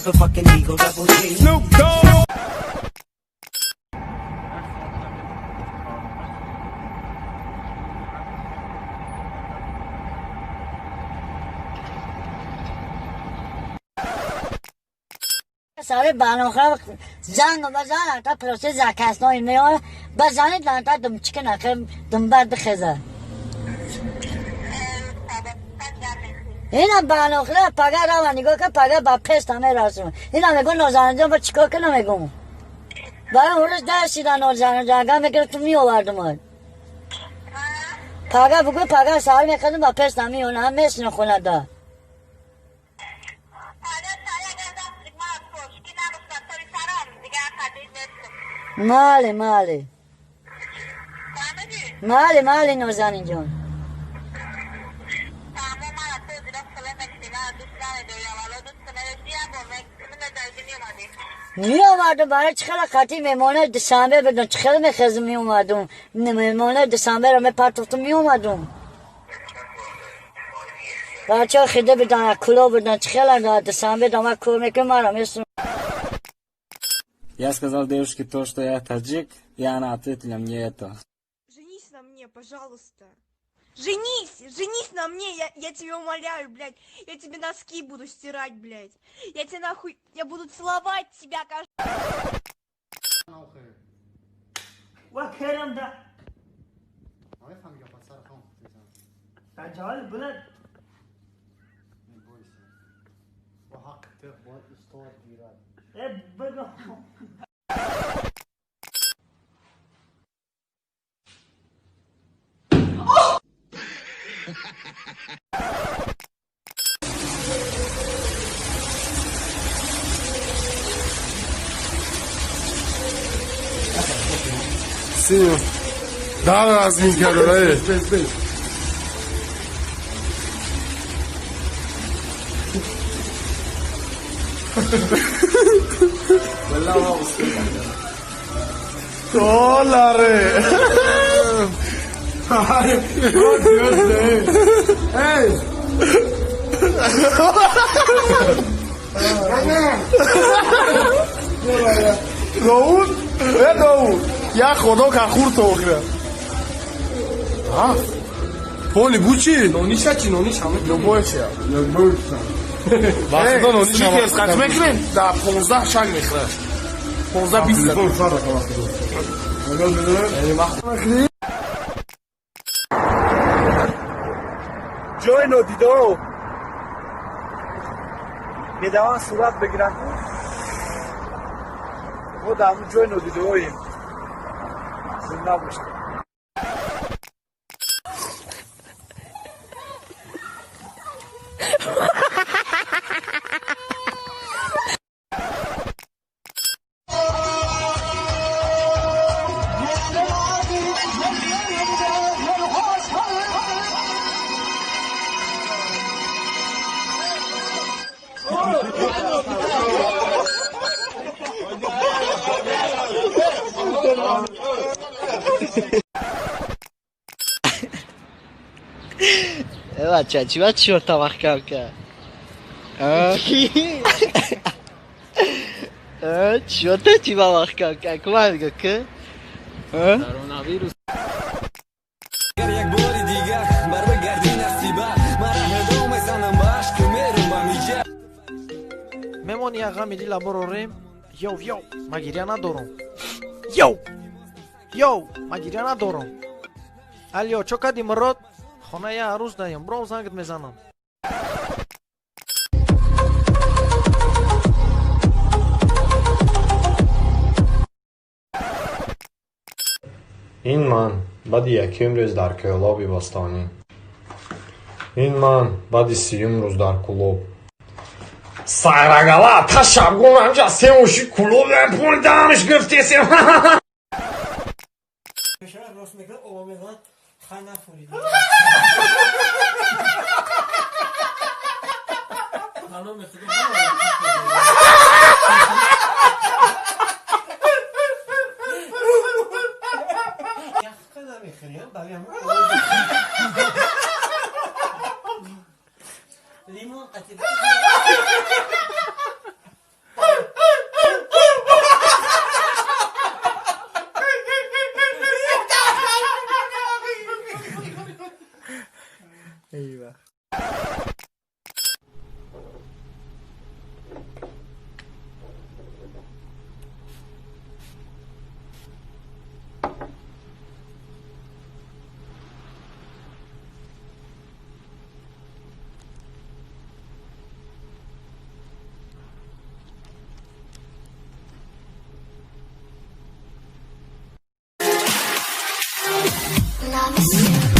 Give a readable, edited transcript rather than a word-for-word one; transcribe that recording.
Motherfucking Eagle Double G. Snoop Dogg. سر برنامه زنگ بزن تا پروسه زکسنای میاره بزنید تا دم چکن آخه دم بر بخزه اینا برنامه پگه را نگاه که پگه با پست همه رسون اینا میگو نازنین جان با چیکار کنم میگم برای اون روز درسیدن نازنین جان اگر میگه تو میآوردم پگه بگو پگه سر میخوادم با پست هم میونه هم مثل خونه ده. ماله ماله ماله ماله نازنین جان. می آوردم برای چه خیلی قطعی میمانه دسامبر بدون چه خیلی میخزم می اومدم میمانه دسامبر رو میپرتفتم می اومدم بچه ها خیده بدن کلا بدن چه خیلی دسامبر دامه کور میکنم مرا میسون. Я сказал девушке то, что я таджик, и она ответила мне это. Женись на мне, пожалуйста. Женись! Женись на мне! Я тебя умоляю, блядь. Я тебе носки буду стирать, блядь. Я тебе нахуй... Я буду целовать тебя каждый... Daha razıyım kendine. Dólares. Ay, oh Dios mío. Hey. Raúl, Raúl. Я خدا که خور تو کرد. ها؟ پولی بوچی؟ نونیشا چی نونیش همه لوبوچه. لوبوچه. بخدا نونیش هم. از قطع میکنیم؟ در 15 شک میخوره. 15 20 جای نادیده میدوان صورت بگیرن. ما در همون جای نادیده هاییم. زنده باشید. Бача, чӣ ба чорта вақт кам кард? Чорта чӣ ба вақт кам кард? Кума мегӯ ки? Коронавирус. Як бори дигар бар бигардӣ насиба мара ҳидо мезанам ба ашк мерумам иҷа. Мемон як ғами дила борорем. Йоу, йоу, ма гиря надорам. Йоу, йоу, ма гиря надорам. Алё, чо кардӣ мурод? Хона я арӯз даем, бром зангт мезанам. Ин ман баъди якум рӯз дар Кӯлоби бостонӣ. Ин ман баъди сиюм рӯз дар Кӯлоб. Сайрагала та шабгон ҳамҷа семуши Кӯлоб пул дамш гирифтесем. Eyvah. Love is